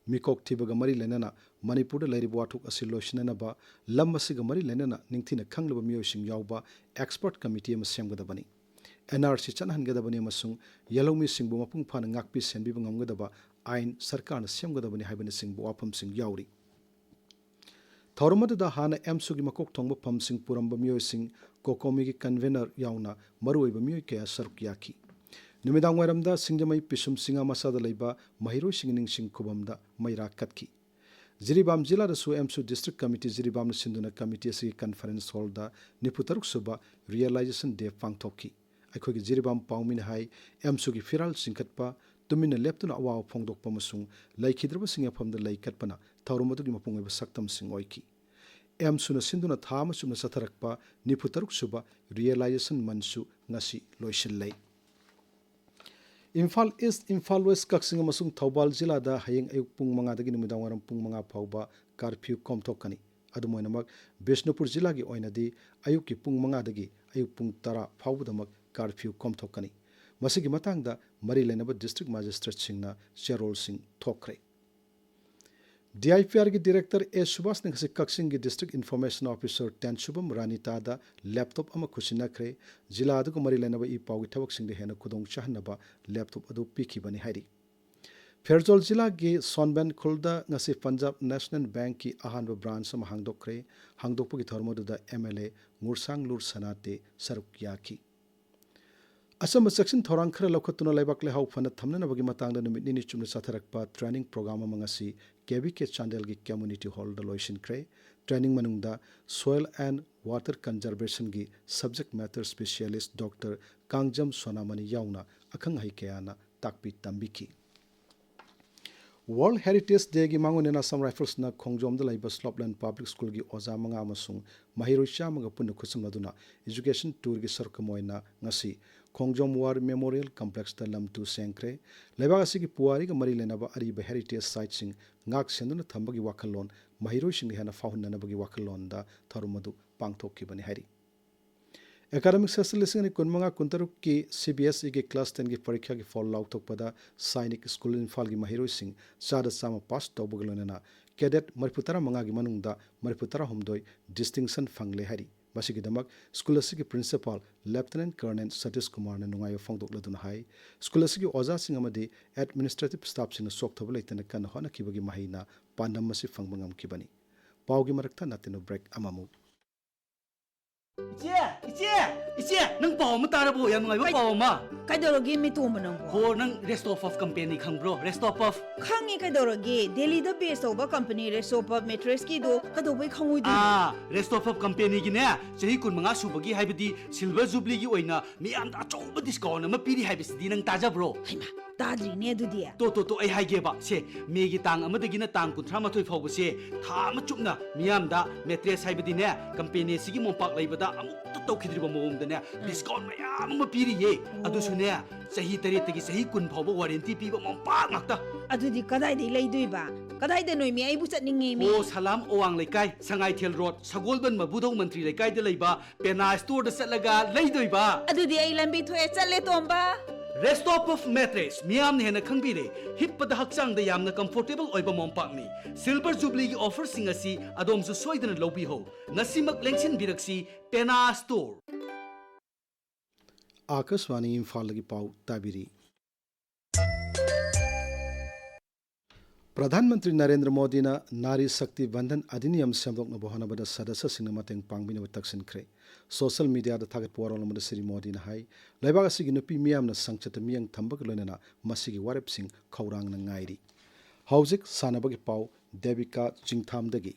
ꯃꯤꯀꯣꯛ ꯊꯤꯕꯒ ꯃꯔꯤ ꯂꯩꯅꯅ ꯃꯅꯤꯄꯨꯔꯗ ꯂꯩꯔꯤꯕ ꯋꯥꯊꯣꯛ ꯑꯁꯤ ꯂꯣꯏꯁꯤꯟꯅꯅꯕ ꯂꯝ ꯑꯁꯤꯒ ꯃꯔꯤ ꯂꯩꯅꯅ ꯅꯤꯡꯊꯤꯅ ꯈꯪꯂꯕ ꯃꯤꯑꯣꯏꯁꯤꯡ ꯌꯥꯎꯕ ꯑꯦꯛꯁꯄꯔꯠ ꯀꯃꯤꯇꯤ ꯑꯃ ꯁꯦꯝꯒꯗꯕꯅꯤ꯫ ꯑꯦꯟ ꯑꯥꯔ ꯁꯤ ꯆꯠꯅꯍꯟꯒꯗꯕꯅꯤ ꯑꯃꯁꯨꯡ ꯌꯥꯜꯍꯧꯃꯤꯁꯤꯡꯕꯨ ꯃꯄꯨꯡ ꯐꯥꯅ ꯉꯥꯛꯄꯤ ꯁꯦꯟꯕꯤꯕ ꯉꯝꯒꯗꯕ ꯑꯥꯏꯟ ꯁꯔꯀꯥꯔꯅ ꯁꯦꯝꯒꯗꯕꯅꯤ ꯍꯥꯏꯕꯅꯆꯤꯡꯕ ꯋꯥꯐꯝꯁꯤꯡ ꯌꯥꯎꯔꯤ꯫ ꯊꯧꯔꯝ ꯑꯗꯨꯗ ꯍꯥꯟꯅ ꯑꯦꯝꯁꯨꯒꯤ ꯃꯀꯣꯛ ꯊꯣꯡꯕ ꯐꯝꯁꯤꯡ ꯄꯨꯔꯝꯕ ꯃꯤꯑꯣꯏꯁꯤꯡ, ꯀꯣꯀꯣꯃꯤꯒꯤ ꯀꯟꯚꯦꯅꯔ ꯌꯥꯎꯅ ꯃꯔꯨꯑꯣꯏꯕ ꯃꯤꯑꯣꯏ ꯀꯌꯥ ꯁꯔꯨꯛ ꯌꯥꯈꯤ꯫ ꯅꯨꯃꯤꯗꯥꯡ ꯋꯥꯏꯔꯝꯗ ꯁꯤꯡꯖꯃꯩ ꯄꯤꯁꯨꯝ ꯆꯤꯡꯉꯥ ꯃꯆꯥꯗ ꯂꯩꯕ ꯃꯍꯩꯔꯣꯏꯁꯤꯡꯒꯤ ꯅꯤꯡꯁꯤꯡ ꯈꯨꯕꯝꯗ ꯃꯩꯔꯥ ꯀꯠꯈꯤ꯫ ꯖꯤꯔꯤꯕꯥꯝ ꯖꯤꯂꯥꯗꯁꯨ ꯑꯦꯝꯁꯨ ꯗꯤꯁꯇ꯭ꯔꯤꯛ ꯀꯃꯤꯇꯤ ꯖꯤꯔꯤꯕꯥꯝꯅ ꯁꯤꯟꯗꯨꯅ ꯀꯃꯤꯇꯤ ꯑꯁꯤꯒꯤ ꯀꯟꯐꯔꯦꯟꯁ ꯍꯣꯜꯗ ꯅꯤꯐꯨ ꯇꯔꯨꯛ ꯁꯨꯕ ꯔꯤꯌꯦꯂꯥꯏꯖꯦꯁꯟ ꯗꯦ ꯄꯥꯡꯊꯣꯛꯈꯤ꯫ ꯑꯩꯈꯣꯏꯒꯤ ꯖꯤꯔꯤꯕꯥꯝ ꯄꯥꯎꯃꯤꯅ ꯍꯥꯏ, ꯑꯦꯝꯁꯨꯒꯤ ꯐꯤꯔꯥꯜ ꯆꯤꯡꯈꯠꯄ, ꯇꯨꯃꯤꯟꯅ ꯂꯦꯞꯇꯨꯅ ꯑꯋꯥꯕ ꯐꯣꯡꯗꯣꯛꯄ ꯑꯃꯁꯨꯡ ꯂꯩꯈꯤꯗ꯭ꯔꯕꯁꯤꯡꯒꯤ ꯃꯐꯝꯗ ꯂꯩ ꯀꯠꯄꯅ ꯊꯧꯔꯝ ꯑꯗꯨꯒꯤ ꯃꯄꯨꯡ ꯑꯣꯏꯕ ꯁꯛꯇꯝꯁꯤꯡ ꯑꯣꯏꯈꯤ꯫ ꯑꯦꯝ ꯁꯨꯅ ꯁꯤꯟꯗꯨꯅ ꯊꯥ ꯑꯃ ꯆꯨꯞꯅ ꯆꯠꯊꯔꯛꯄ ꯅꯤꯐꯨ ꯇꯔꯨꯛ ꯁꯨꯕ realization monthꯁꯨ ꯉꯁꯤ ꯂꯣꯏꯁꯤꯜꯂꯦ꯫ ꯏꯝꯐꯥꯜ ꯏꯁ, ꯏꯝꯐꯥꯜ ꯋꯦꯁ, ꯀꯛꯆꯤꯡ ꯑꯃꯁꯨꯡ ꯊꯧꯕꯥꯜ ꯖꯤꯂꯥꯗ ꯍꯌꯦꯡ ꯑꯌꯨꯛ ꯄꯨꯡ ꯃꯉꯥꯗꯒꯤ ꯅꯨꯃꯤꯗꯥꯡ ꯋꯥꯏꯔꯝ ꯄꯨꯡ ꯃꯉꯥ ꯐꯥꯎꯕ curfew ꯀꯣꯝꯊꯣꯛꯀꯅꯤ꯫ ꯑꯗꯨꯝ ꯑꯣꯏꯅꯃꯛ, ꯕꯤꯁꯅꯨꯄꯨꯔ ꯖꯤꯂꯥꯒꯤ ꯑꯣꯏꯅꯗꯤ ꯑꯌꯨꯛꯀꯤ ꯄꯨꯡ ꯃꯉꯥꯗꯒꯤ ꯑꯌꯨꯛ ꯄꯨꯡ ꯇꯔꯥ ꯐꯥꯎꯕꯗꯃꯛ curfew ꯀꯣꯝꯊꯣꯛꯀꯅꯤ꯫ ꯃꯁꯤꯒꯤ ꯃꯇꯥꯡꯗ ꯃꯔꯤ ꯂꯩꯅꯕ district magistrateꯁꯤꯡꯅ ꯆꯦꯔꯣꯜꯁꯤꯡ ꯊꯣꯛꯈ꯭ꯔꯦ꯫ DIPRꯒꯤ director ꯑꯦ ꯁꯨꯕꯥꯁꯅ ꯉꯁꯤ ꯀꯛꯆꯤꯡꯒꯤ district information officer ꯇꯦꯟꯁꯨꯕꯝ ꯔꯥꯅꯤꯇꯥꯗ laptop ꯑꯃ ꯈꯨꯠꯁꯤꯟꯅꯈ꯭ꯔꯦ꯫ ꯖꯤꯂꯥ ꯑꯗꯨꯒ ꯃꯔꯤ ꯂꯩꯅꯕ ꯏ ꯄꯥꯎꯒꯤ ꯊꯕꯛꯁꯤꯡꯗ ꯍꯦꯟꯅ ꯈꯨꯗꯣꯡ ꯆꯥꯍꯟꯅꯕ laptop ꯑꯗꯨ ꯄꯤꯈꯤꯕꯅꯤ ꯍꯥꯏꯔꯤ꯫ ꯐꯦꯔꯖꯣꯜ ꯖꯤꯂꯥꯒꯤ ꯁꯣꯟꯕꯦꯟ ꯈꯨꯜꯗ ꯉꯁꯤ ꯄꯟꯖꯥꯕ ꯅꯦꯁꯅꯦꯜ ꯕꯦꯡꯛꯀꯤ ꯑꯍꯥꯟꯕ branch ꯑꯃ ꯍꯥꯡꯗꯣꯛꯈ꯭ꯔꯦ꯫ ꯍꯥꯡꯗꯣꯛꯄꯒꯤ ꯊꯧꯔꯝ ꯑꯗꯨꯗ MLA ꯉꯨꯔꯁꯥꯡꯂꯨꯔ ꯁꯅꯥꯇꯦ ꯁꯔꯨꯛ ꯌꯥꯈꯤ꯫ ꯑꯆꯝꯕ ꯆꯦꯛꯁꯤꯟ ꯊꯧꯔꯥꯡ ꯈꯔ ꯂꯧꯈꯠꯇꯨꯅ ꯂꯩꯕꯥꯛ ꯂꯩꯍꯥꯎ ꯐꯅ ꯊꯝꯅꯅꯕꯒꯤ ꯃꯇꯥꯡꯗ ꯅꯨꯃꯤꯠ ꯅꯤꯅꯤ ꯆꯨꯞꯅ ꯆꯠꯊꯔꯛꯄ training program ꯑꯃ ꯉꯁꯤ KVK ꯆꯥꯟꯗꯦꯜꯒꯤ community hallꯗ ꯂꯣꯏꯁꯤꯟꯈ꯭ꯔꯦ꯫ Training ꯃꯅꯨꯡꯗ soil and water conservationꯒꯤ subject matter specialist Doctor Kangjam ꯁꯣꯅꯥꯃꯅꯤ ꯌꯥꯎꯅ ꯑꯈꯪ ꯑꯍꯩ ꯀꯌꯥꯅ ꯇꯥꯛꯄꯤ ꯇꯝꯕꯤꯈꯤ꯫ World Heritage Dayꯒꯤ ꯃꯥꯡꯑꯣꯏꯅꯅ Assam Riflesꯅ ꯈꯣꯡꯖꯣꯝꯗ ꯂꯩꯕ Slopeland Public Schoolꯒꯤ ꯑꯣꯖꯥ ꯃꯉꯥ ꯑꯃꯁꯨꯡ ꯃꯍꯩꯔꯣꯏ ꯆꯥꯝꯃꯒ ꯄꯨꯟꯅ ꯈꯨꯠꯁꯝꯅꯗꯨꯅ education tourꯒꯤ ꯁꯔꯨꯛ ꯑꯃ ꯑꯣꯏꯅ ꯉꯁꯤ ꯈꯣꯡꯖꯣꯝ War Memorial Complexꯇ ꯂꯝ ꯇꯨ ꯁꯦꯡꯈ꯭ꯔꯦ꯫ ꯂꯩꯕꯥꯛ ꯑꯁꯤꯒꯤ ꯄꯨꯋꯥꯔꯤꯒ ꯃꯔꯤ ꯂꯩꯅꯕ ꯑꯔꯤꯕ heritage siteꯁꯤꯡ ꯉꯥꯛ ꯁꯦꯟꯗꯨꯅ ꯊꯝꯕꯒꯤ ꯋꯥꯈꯜꯂꯣꯟ ꯃꯍꯩꯔꯣꯏꯁꯤꯡꯗ ꯍꯦꯟꯅ ꯐꯥꯎꯍꯟꯅꯅꯕꯒꯤ ꯋꯥꯈꯜꯂꯣꯟꯗ ꯊꯧꯔꯝ ꯑꯗꯨ ꯄꯥꯡꯊꯣꯛꯈꯤꯕꯅꯤ ꯍꯥꯏꯔꯤ꯫ Academic session ꯂꯤꯁꯤꯡ ꯑꯅꯤ ꯀꯨꯟꯃꯉꯥ ꯀꯨꯟꯇꯔꯨꯛꯀꯤ CBSEꯒꯤ class tenꯒꯤ ꯄꯔꯤꯈ꯭ꯌꯥꯒꯤ ꯐꯣꯜ ꯂꯥꯎꯊꯣꯛꯄꯗ ꯁꯥꯏꯅꯤꯛ ꯁ꯭ꯀꯨꯜ ꯏꯝꯐꯥꯜꯒꯤ ꯃꯍꯩꯔꯣꯏꯁꯤꯡ ꯆꯥꯗ ꯆꯥꯝꯃ ꯄꯥꯁ ꯇꯧꯕꯒ ꯂꯣꯏꯅꯅ cadet ꯃꯔꯤꯐꯨ ꯇꯔꯥꯃꯉꯥꯒꯤ ꯃꯅꯨꯡꯗ ꯃꯔꯤꯐꯨ ꯇꯔꯥꯍꯨꯝꯗꯣꯏ distinction ꯐꯪꯂꯦ ꯍꯥꯏꯔꯤ꯫ ꯃꯁꯤꯒꯤꯗꯃꯛ ꯁ꯭ꯀꯨꯜ ꯑꯁꯤꯒꯤ principal Lieutenant Colonel ꯁꯇꯤꯁ ꯀꯨꯃꯥꯔꯅ ꯅꯨꯡꯉꯥꯏꯕ ꯐꯣꯡꯗꯣꯛꯂꯗꯨꯅ ꯍꯥꯏ, ꯁ꯭ꯀꯨꯜ ꯑꯁꯤꯒꯤ ꯑꯣꯖꯥꯁꯤꯡ ꯑꯃꯗꯤ administrative staffꯁꯤꯡꯅ ꯆꯣꯛꯊꯕ ꯂꯩꯇꯅ ꯀꯟꯅ ꯍꯣꯠꯅꯈꯤꯕꯒꯤ ꯃꯍꯩꯅ ꯄꯥꯟꯗꯝ ꯑꯁꯤ ꯐꯪꯕ ꯉꯝꯈꯤꯕꯅꯤ꯫ ꯄꯥꯎꯒꯤ ꯃꯔꯛꯇ ꯅꯠꯇꯤꯅꯨ break ꯑꯃꯃꯨꯛ꯫ ꯏꯆꯦ! ꯏꯆꯦ! ꯏꯆꯦ! ꯅꯪ ꯄꯥꯎ ꯑꯃ ꯇꯥꯔꯕꯣ? ꯌꯥꯝ ꯅꯨꯡꯉꯥꯏꯕ ꯄꯥꯎ ꯑꯃ꯫ ꯀꯩꯗꯧꯔꯒꯦ ꯃꯤꯇꯣꯝꯕ ꯅꯪꯕꯣ? ꯍꯣ, ꯅꯪ ꯔꯦꯁꯇꯣ ꯄꯐ ꯀꯝꯄꯦꯅꯤ ꯈꯪꯕ꯭ꯔꯣ? ꯔꯦꯁꯇꯣ ꯄꯐ? ꯈꯪꯉꯤ, ꯀꯩꯗꯧꯔꯒꯦ? ꯗꯦꯜꯂꯤꯗ ꯕꯦꯁ ꯇꯧꯕ ꯀꯝꯄꯅꯤ ꯔꯦꯁꯇꯣ ꯄꯐ ꯃꯦꯇ꯭ꯔꯦꯁꯀꯤꯗꯣ ꯀꯩꯗꯧꯕꯩ ꯈꯪꯉꯣꯏꯗꯣꯏꯅꯣ? ꯑꯥ, ꯔꯦꯁꯇꯣ ꯄꯐ ꯀꯝꯄꯦꯅꯤꯒꯤꯅꯦ, ꯆꯍꯤ ꯀꯨꯟꯃꯉꯥ ꯁꯨꯕꯒꯤ, ꯍꯥꯏꯕꯗꯤ ꯁꯤꯜꯚꯔ ꯖꯨꯕ꯭ꯂꯤꯒꯤ ꯑꯣꯏꯅ ꯃꯤꯌꯥꯝꯗ ꯑꯆꯧꯕ ꯗꯤꯁꯀꯥꯎꯟ ꯑꯃ ꯄꯤꯔꯤ ꯍꯥꯏꯕꯁꯤꯗꯤ ꯅꯪ ꯇꯥꯖꯕ꯭ꯔꯣ? ꯍꯩꯃꯥ, ꯇꯥꯗ꯭ꯔꯤꯅꯦ ꯑꯗꯨꯗꯤ꯫ ꯇꯣ ꯇꯣ ꯇꯣ, ꯑꯩ ꯍꯥꯏꯒꯦꯕ ꯁꯦ, ꯃꯦꯒꯤ ꯇꯥꯡ ꯑꯃꯗꯒꯤꯅ ꯇꯥꯡ ꯀꯨꯟꯊ꯭ꯔꯥ ꯃꯥꯊꯣꯏ ꯐꯥꯎꯕꯁꯦ ꯊꯥ ꯑꯃ ꯆꯨꯞꯅ ꯃꯤꯌꯥꯝꯗ ꯃꯦꯇ꯭ꯔꯦꯁ, ꯍꯥꯏꯕꯗꯤꯅꯦ, ꯀꯝꯄꯦꯅꯤ ꯑꯁꯤꯒꯤ ꯃꯣꯝꯄꯥꯛ ꯂꯩꯕꯗ ꯑꯃꯨꯛꯇ ꯇꯧꯈꯤꯗ꯭ꯔꯤꯕ ꯃꯑꯣꯡꯗꯅꯦ, ꯗꯤꯁꯀꯥꯎꯟ ꯃꯌꯥꯝ ꯑꯃ ꯄꯤꯔꯤꯌꯦ꯫ ꯑꯗꯨꯁꯨꯅꯦ, ꯆꯍꯤ ꯇꯔꯦꯠꯇꯒꯤ ꯆꯍꯤ ꯀꯨꯟ ꯐꯥꯎꯕ ꯋꯥꯔꯦꯟꯇꯤ ꯄꯤꯕ ꯃꯣꯝꯄꯥꯛ ꯉꯥꯛꯇ꯫ ꯑꯗꯨꯗꯤ ꯀꯗꯥꯏꯗꯒꯤ ꯂꯩꯗꯣꯏꯕ? ꯀꯗꯥꯏꯗꯅꯣꯃꯤ? ꯑꯩꯕꯨ ꯆꯠꯅꯤꯡꯉꯦꯃꯤ꯫ ꯑꯣ, ꯁꯂꯥꯝ ꯑꯋꯥꯡ ꯂꯩꯀꯥꯏ, ꯁꯉꯥꯏꯊꯦꯜ ꯔꯣꯗ, ꯁꯒꯣꯜꯕꯟ ꯃꯕꯨꯙꯧ ꯃꯟꯇ꯭ꯔꯤ ꯂꯩꯀꯥꯏꯗ ꯂꯩꯕ ꯄꯦꯅꯥ ꯁ꯭ꯇꯣꯔꯗ ꯆꯠꯂꯒ ꯂꯩꯗꯣꯏꯕ꯫ ꯑꯗꯨꯗꯤ ꯑꯩ ꯂꯝꯕꯤ ꯊꯣꯛꯑꯦ, ꯆꯠꯂꯦ ꯇꯣꯝꯕ꯫ ꯔꯦꯁꯇꯣ ꯄꯐ ꯃꯦꯇ꯭ꯔꯦꯁ, ꯃꯤꯌꯥꯝꯅ ꯍꯦꯟꯅ ꯈꯪꯕꯤꯔꯦ꯫ ꯍꯤꯞꯄꯗ ꯍꯛꯆꯥꯡꯗ ꯌꯥꯝꯅ ꯀꯝꯐꯣꯔꯇꯦꯕꯜ ꯑꯣꯏꯕ ꯃꯣꯝꯄꯥꯛꯅꯤ꯫ ꯁꯤꯜꯚꯔ ꯖꯨꯕ꯭ꯂꯤꯒꯤ ꯑꯣꯐꯔꯁꯤꯡ ꯑꯁꯤ ꯑꯗꯣꯝꯁꯨ ꯁꯣꯏꯗꯅ ꯂꯧꯕꯤꯍꯧ꯫ ꯉꯁꯤꯃꯛ ꯂꯦꯡꯁꯤꯟꯕꯤꯔꯛꯁꯤ, ꯄꯦꯅꯥ ꯁ꯭ꯇꯣꯔ꯫ ꯑꯥꯀꯥꯁꯕꯥꯅꯤ ꯏꯝꯐꯥꯜꯗꯒꯤ ꯄꯥꯎ ꯇꯥꯕꯤꯔꯤ꯫ ꯄ꯭ꯔꯙꯥꯟ ꯃꯟꯇ꯭ꯔꯤ ꯅꯔꯦꯟꯗ꯭ꯔ ꯃꯣꯗꯤꯅ ꯅꯥꯔꯤ ꯁꯛꯇꯤ ꯕꯟꯙꯟ ꯑꯙꯤꯅꯤꯌꯝ ꯁꯦꯝꯗꯣꯛꯅꯕ ꯍꯣꯠꯅꯕꯗ ꯁꯗꯁ꯭ꯌꯁꯤꯡꯅ ꯃꯇꯦꯡ ꯄꯥꯡꯕꯤꯅꯕ ꯇꯛꯁꯤꯟꯈ꯭ꯔꯦ꯫ ꯁꯣꯁꯤꯌꯦꯜ ꯃꯤꯗꯤꯌꯥꯗ ꯊꯥꯒꯠꯄ ꯋꯥꯔꯣꯜ ꯑꯃꯗ ꯁ꯭ꯔꯤ ꯃꯣꯗꯤꯅ ꯍꯥꯏ, ꯂꯩꯕꯥꯛ ꯑꯁꯤꯒꯤ ꯅꯨꯄꯤ ꯃꯤꯌꯥꯝꯅ ꯁꯪꯁꯠꯇ ꯃꯤꯠꯌꯦꯡ ꯊꯝꯕꯒ ꯂꯣꯏꯅꯅ ꯃꯁꯤꯒꯤ ꯋꯥꯔꯦꯞꯁꯤꯡ ꯈꯧꯔꯥꯡꯅ ꯉꯥꯏꯔꯤ꯫ ꯍꯧꯖꯤꯛ ꯁꯥꯟꯅꯕꯒꯤ ꯄꯥꯎ, ꯗꯦꯕꯤꯀꯥ ꯆꯤꯡꯊꯥꯝꯗꯒꯤ꯫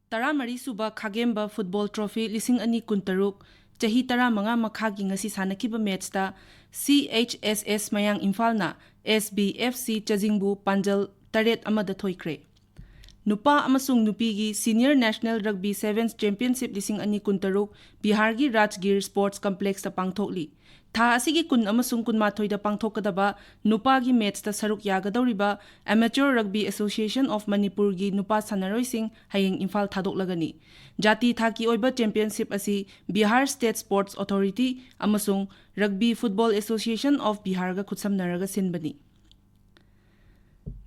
ꯇꯔꯥꯃꯔꯤ ꯁꯨꯕ ꯈꯥꯒꯦꯝꯕ ꯐꯨꯠꯕꯣꯜ ꯇ꯭ꯔꯣꯐꯤ ꯂꯤꯁꯤꯡ ꯑꯅꯤ ꯀꯨꯟꯇꯔꯨꯛ, ꯆꯍꯤ ꯇꯔꯥꯃꯉꯥ ꯃꯈꯥꯒꯤ ꯉꯁꯤ ꯁꯥꯟꯅꯈꯤꯕ ꯃꯦꯠꯁꯇ ꯁꯤ ꯑꯩꯆ ꯑꯦꯁ ꯑꯦꯁ ꯃꯌꯥꯡ ꯏꯝꯐꯥꯜꯅ ꯑꯦꯁ ꯕꯤ ꯑꯦꯐ ꯁꯤ ꯆꯖꯤꯡꯕꯨ ꯄꯥꯟꯖꯜ ꯇꯔꯦꯠ ꯑꯃꯗ ꯊꯣꯏꯈ꯭ꯔꯦ꯫ ꯅꯨꯄꯥ ꯑꯃꯁꯨꯡ ꯅꯨꯄꯤꯒꯤ ꯁꯤꯅꯤꯌꯔ ꯅꯦꯁꯅꯦꯜ ꯔꯒꯕꯤ ꯁꯦꯚꯦꯟꯁ ꯆꯦꯝꯄꯤꯌꯟꯁꯤꯞ ꯂꯤꯁꯤꯡ ꯑꯅꯤ ꯀꯨꯟꯇꯔꯨꯛ ꯕꯤꯍꯥꯔꯒꯤ ꯔꯥꯖꯒꯤꯔ ꯁ꯭ꯄꯣꯔꯠꯁ ꯀꯝꯄ꯭ꯂꯦꯛꯁꯇ ꯄꯥꯡꯊꯣꯛꯂꯤ꯫ ꯊꯥ ꯑꯁꯤꯒꯤ ꯀꯨꯟ ꯑꯃꯁꯨꯡ ꯀꯨꯟꯃꯥꯊꯣꯏꯗ ꯄꯥꯡꯊꯣꯛꯀꯗꯕ ꯅꯨꯄꯥꯒꯤ ꯃꯦꯠꯁꯇ ꯁꯔꯨꯛ ꯌꯥꯒꯗꯧꯔꯤꯕ Amateur Rugby Association of ꯃꯅꯤꯄꯨꯔꯒꯤ ꯅꯨꯄꯥ ꯁꯥꯟꯅꯔꯣꯏꯁꯤꯡ ꯍꯌꯦꯡ ꯏꯝꯐꯥꯜ ꯊꯥꯗꯣꯛꯂꯒꯅꯤ꯫ ꯖꯥꯇꯤ ꯊꯥꯛꯀꯤ ꯑꯣꯏꯕ ꯆꯦꯝꯄꯤꯌꯟꯁꯤꯞ ꯑꯁꯤ ꯕꯤꯍꯥꯔ ꯁ꯭ꯇꯦꯠ ꯁ꯭ꯄꯣꯔꯠꯁ ꯑꯣꯊꯣꯔꯤꯇꯤ ꯑꯃꯁꯨꯡ Rugby Football Association of ꯕꯤꯍꯥꯔꯒ ꯈꯨꯠꯁꯝꯅꯔꯒ ꯁꯤꯟꯕꯅꯤ꯫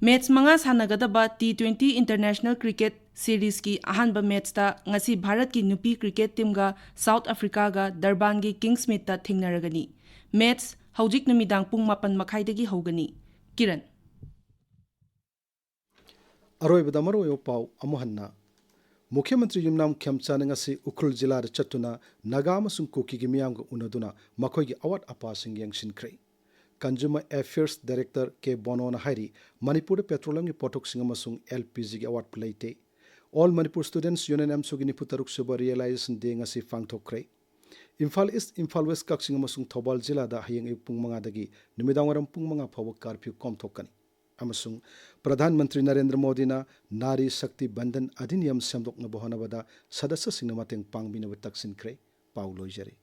ꯃꯦꯠꯁ ꯃꯉꯥ ꯁꯥꯟꯅꯒꯗꯕ ꯇꯤ ꯇ꯭ꯋꯦꯟꯇꯤ ꯏꯟꯇꯔꯅꯦꯁꯅꯦꯜ ꯀ꯭ꯔꯤꯀꯦꯠ ꯁꯤꯔꯤꯖꯀꯤ ꯑꯍꯥꯟꯕ ꯃꯦꯠꯁꯇ ꯉꯁꯤ ꯚꯥꯔꯠꯀꯤ ꯅꯨꯄꯤ ꯀ꯭ꯔꯤꯀꯦꯠ ꯇꯤꯝꯒ ꯁꯥꯎꯠ ꯑꯐ꯭ꯔꯤꯀꯥꯒ ꯗꯔꯕꯥꯟꯒꯤ ꯀꯤꯡꯁꯃꯤꯠꯇ ꯊꯦꯡꯅꯔꯒꯅꯤ꯫ ꯃꯦꯠꯁ ꯍꯧꯖꯤꯛ ꯅꯨꯃꯤꯗꯥꯡ ꯄꯨꯡ ꯃꯥꯄꯟ ꯃꯈꯥꯏꯗꯒꯤ ꯍꯧꯒꯅꯤ꯫ ꯀꯤꯔꯟ꯫ ꯑꯔꯣꯏꯕꯗ ꯃꯔꯨꯑꯣꯏꯕ ꯄꯥꯎ ꯑꯃꯨꯛ ꯍꯟꯅ꯫ ꯃꯨꯈ꯭ꯌ ꯃꯟꯇ꯭ꯔꯤ ꯌꯨꯝꯅꯥꯝ ꯈꯦꯝꯆꯥꯟꯅ ꯉꯁꯤ ꯎꯈ꯭ꯔꯨꯜ ꯖꯤꯂꯥꯗ ꯆꯠꯇꯨꯅ ꯅꯥꯒꯥ ꯑꯃꯁꯨꯡ ꯀꯨꯀꯤꯒꯤ ꯃꯤꯌꯥꯝꯒ ꯎꯅꯗꯨꯅ ꯃꯈꯣꯏꯒꯤ ꯑꯋꯥꯠ ꯑꯄꯥꯁꯤꯡ ꯌꯦꯡꯁꯤꯟꯈ꯭ꯔꯦ꯫ Consumer Affairs Director ꯀꯦ ꯕꯣꯅꯣꯅ ꯍꯥꯏꯔꯤ, ꯃꯅꯤꯄꯨꯔꯗ petroleumꯒꯤ ꯄꯣꯠꯊꯣꯛꯁꯤꯡ ꯑꯃꯁꯨꯡ LPGꯒꯤ ꯑꯋꯥꯠꯄ ꯂꯩꯇꯦ꯫ All Manipur Students Union, ꯑꯦꯝꯁꯨꯒꯤ ꯅꯤꯐꯨ ꯇꯔꯨꯛ ꯁꯨꯕ Realization Day ꯉꯁꯤ ꯄꯥꯡꯊꯣꯛꯈ꯭ꯔꯦ꯫ ꯏꯝꯐꯥꯜ East, ꯏꯝꯐꯥꯜ West, ꯀꯛꯆꯤꯡ ꯑꯃꯁꯨꯡ ꯊꯧꯕꯥꯜ ꯖꯤꯂꯥꯗ ꯍꯌꯦꯡ ꯑꯌꯨꯛ ꯄꯨꯡ ꯃꯉꯥꯗꯒꯤ ꯅꯨꯃꯤꯗꯥꯡꯋꯥꯏꯔꯝ ꯄꯨꯡ ꯃꯉꯥ ꯐꯥꯎꯕ curfew ꯀꯣꯝꯊꯣꯛꯀꯅꯤ꯫ ꯑꯃꯁꯨꯡ ꯄ꯭ꯔꯙꯥꯟ ꯃꯟꯇ꯭ꯔꯤ ꯅꯔꯦꯟꯗ꯭ꯔ ꯃꯣꯗꯤꯅ ꯅꯥꯔꯤ ꯁꯛꯇꯤ ꯕꯟꯗꯟ ꯑꯙꯤꯅꯤꯌꯝ ꯁꯦꯝꯗꯣꯛꯅꯕ ꯍꯣꯠꯅꯕꯗ ꯁꯗꯁ꯭ꯌꯁꯤꯡꯅ ꯃꯇꯦꯡ ꯄꯥꯡꯕꯤꯅꯕ ꯇꯛꯁꯤꯟꯈ꯭ꯔꯦ꯫ ꯄꯥꯎ ꯂꯣꯏꯖꯔꯦ꯫